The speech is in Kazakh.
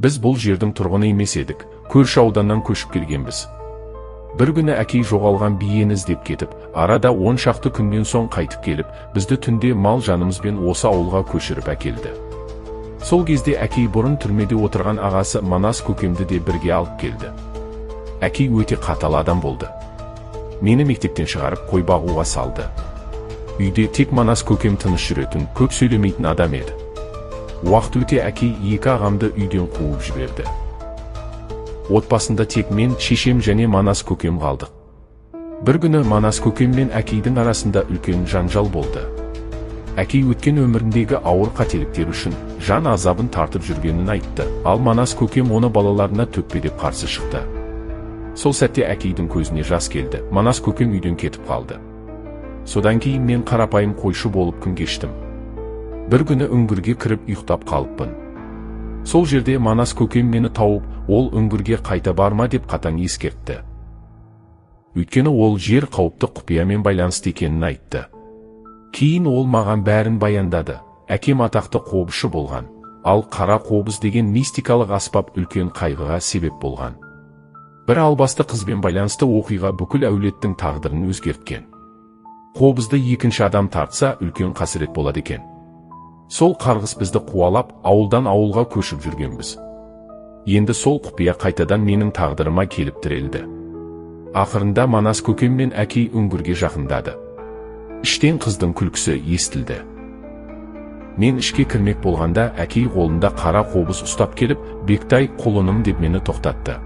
Біз бұл жердің тұрғыны емес едік, көрші ауданнан көшіп келгенбіз. Бір күні әкей жоғалған биені іздеп кетіп, арада 10 шақты күннен соң қайтып келіп, бізді түнде мал жанымызбен осы ауылға көшіріп әкелді. Сол кезде әкей бұрын түрмеде отырған ағасы Манас көкемді де бірге алып келді. Әкей өте қатал адам болды. Мені мектептен шығарып қой бағуға салды. Үйде тек Манас көкем тыныш жүретін, көп сөйлемейтін адам еді. Уақыт өте әкей екі ағамды үйден қуып жіберді. Отбасында тек мен, шешем және Манас көкем қалдық. Бір күні Манас көкем мен әкейдің арасында үлкен жанжал болды. Әкей өткен өміріндегі ауыр қателіктер үшін жан азабын тартып жүргенін айтты, ал Манас көкем оны балаларына төкпе деп қарсы шықты. Сол сәтте әкейдің көзіне жас келді, Манас көкем үйден кетіп қалды. Содан кейін мен қарапайым қойшы болып күн кештім. Бір күні үңгірге кіріп ұйықтап қалыппын. Сол жерде Манас көкем мені тауып, ол үңгірге қайта барма деп қатаң ескертті. Өйткені ол жер қауіпті құпиямен байланысты екенін айтты. Кейін ол маған бәрін баяндады. Әкем атақты қобызшы болған, ал қара қобыз деген мистикалық аспап үлкен қайғыға себеп болған. Бір албасты қызбен байланысты оқиға бүкіл әулеттің тағдырын өзгерткен. Қобызды екінші адам тартса, үлкен қасірет болады екен. Сол қарғыс бізді қуалап, ауылдан ауылға көшіп жүргенбіз. Енді сол құпия қайтадан менің тағдырыма келіп тірелді. Ақырында Манас көкем мен әкей үңгірге жақындады. Іштен қыздың күлкісі естілді. Мен ішке кірмек болғанда әкей қолында қара қобыз ұстап келіп, "Бектай, құлыным" деп мені тоқтатты.